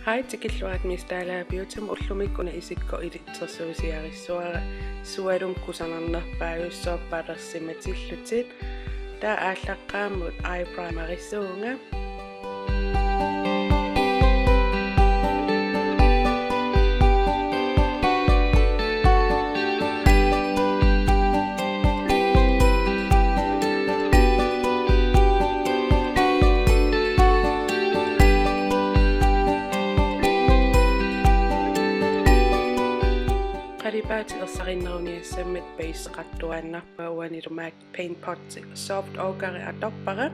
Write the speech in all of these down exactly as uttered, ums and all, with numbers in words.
Hej, tikilluarit Miss Dalager Beautymut. Ullumikkut una isikkoq ilitsersuusiarissuara, sualummik kusanarnerpaajussuaq palersimatillutit. Taava aallaqqaammut eye primerisuuvunga. Qalipaatit ersarinneruniassammata baseqartuaannarpunga, uanilu MAC Paint Pot Soft Ochre atorpara.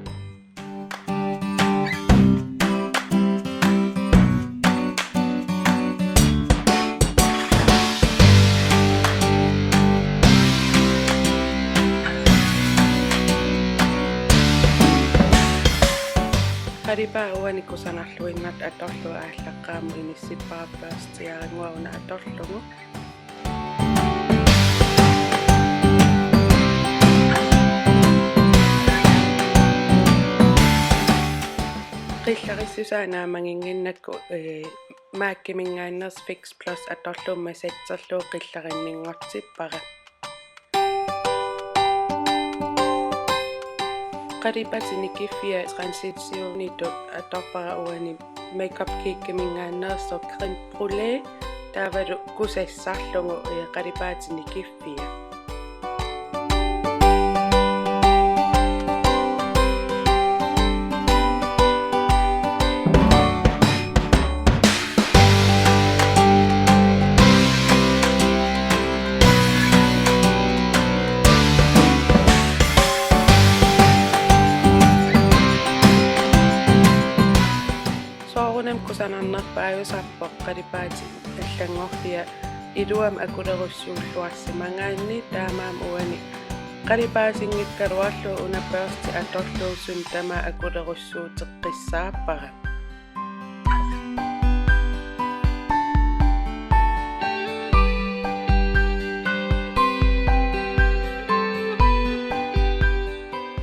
Qalipaat uani kusanarluinnartoq atorlugu aallaqqaammut inissippara, børstiarinngua una atorlugu. Qillarissusaa naammaginnginnakku, ee, MAC-iminngaanneersoq Fix Plus atorlugu masatserlugu qillarinninngortippara. Qalipaatit nikiffia transitionitut atorpara uani Makeup Geekiminngaanneersoq Crème Brûlée, taavalu kusassarlugu, ee, qalipaatit nikiffia. Soorunami kusanarnerpaajusarpoq qalipaatit allanngorfiat iluamik akulerussuulluarsimagaanni, taamaammat uani qalipaasinngikkaluarlugu una børsti atorlugu suna tamaat akulerussuuteqqissaarpara.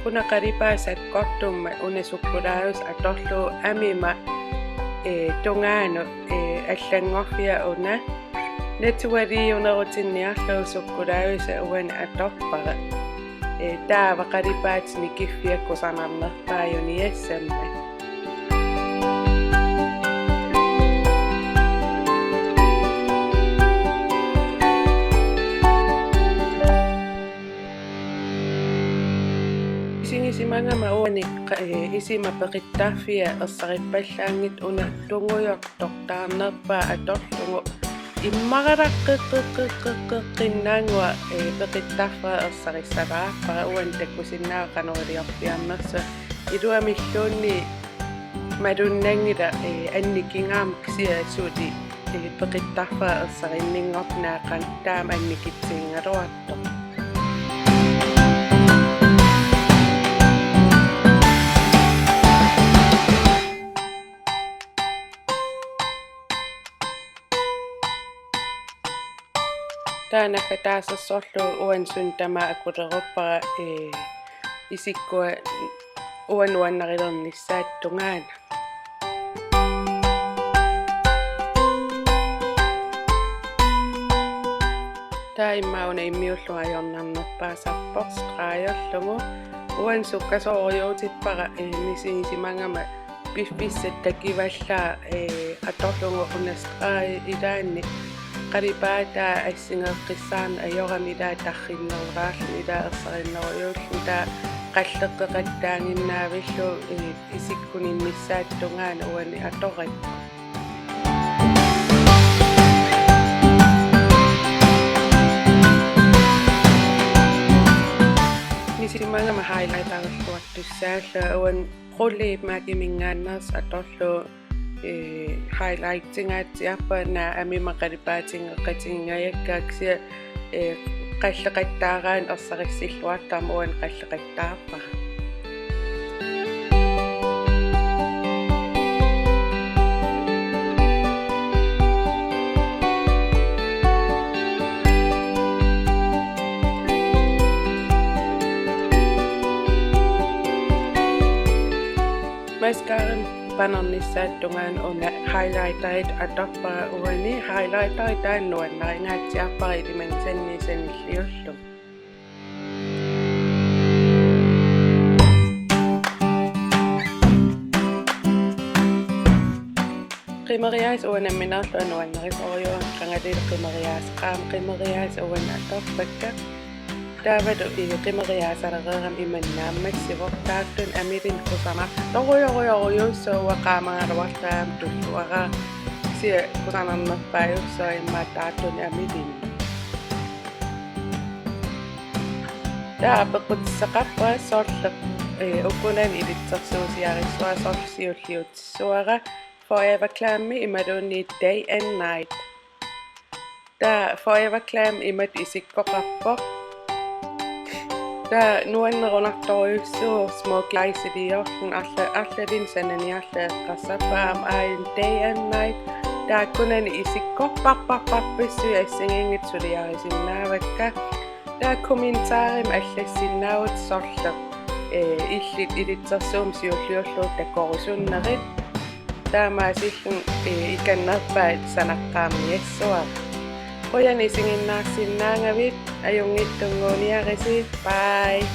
Una qalipaat sakkortummat una sukkulaajusaq atorlugu amima, ee, tungaanut, ee, allanngorfia una. Naturaliunerutinniarlugu sukkulaajusaq uani atorpara. Ee, taava qalipaatit nikiffia kusanarnerpaajuniassammat. Isigisimagama uani qa-, ee, isima peqittarfia ersarippallaanngitsoq una tungujortoq taarnerpaaq atorlugu immaralaqqeqqeqqeqqeqqinnaannguaq, ee, peqittarfia ersarissalaarpara, uani takusinnaavat qanoq iliorpiarnersoq. Iluamilluunniit malunnanngilaq, ee, annikingaarmat kisianni suli, ee, peqittarfia ersarinninngorpoq, naak qanoq taama annikitsigigaluartoq. Taava naggataasarsorlugu uani suna tamaat akuleruppara, ee, isikkua uanga nuannarilernissaata tungaanut. Taava immaqa una immiullugu ajornarnerpaasarpoq stregerlugu. Uani sukkasoorujuutippara, ee, misigisimagama piffissap takivallaaq, ee, atorlugu una stregi ilaanni qalipaataa assigeeqqissaarneq ajorami, ilaa tarrinnerulaarluni, ilaa ersarinnerujuulluni, taava qalleqqeqattaaginnaavillugu, ee, isikkuninnissaata tungaanut uani atorakku. Misigisimagama highlighterilluartussaallunga uani Brûlée MAC-iminngaanneersoq atorlugu, ee, highlightingaatsiarpara, naak amima qalipaatingeqatigigaakka kisianni, ee, qalleqattaaraanni ersarissilluartarmat uani qalleqattaarpara. Mascara panernissaata tungaanut una highlighterit atorpara. Uani highlighteri taanna nuannarigaatsiarpara ilimanni sanni sanilliullugu. Qimeriaasat uanga nammineerlunga nuannarisorujuara, qangali qimeriaasaqaaq. Qimeriaasat uanga atorpakka. Taavalu ii qimeriaasalereerama ima naammassivoq, taartunik amilinnut kusanartorujorujorujussuaq, uanga qaamagaluartaramik tulluaraara, kisianni kusanarnerpaajussuaq immaqa taartunik amilinnut. Taava apeqqutissaqarpunga sorleq, ee, ukunani ilitsersuusiarissavara, sorleq siulliutissavara. Forever Glam imaluunniit Day and Night. Taava Forever Glam imatut isikkoqarpoq. Taava nuannerunartorujussuuvoq, smoky eyes iliorluni, arla-, arlalinnik sananiarluni eqqarsarpunga, aamma aajuna Day and Night. Taakkunani isikkorparparparpassuit assigiinngitsut suliarisinnaavakka. Taava kommentarimi allassinnaavutit sorleq, ee, illit ilitsersuummik siulliullugu takorusunnerit. Taamaasilluni, ee, ikannerpaat sanaqqaarniassavara. Qujanaq isiginnaarsinnaagavit, ajunngitsunnguuniarisi. Bye.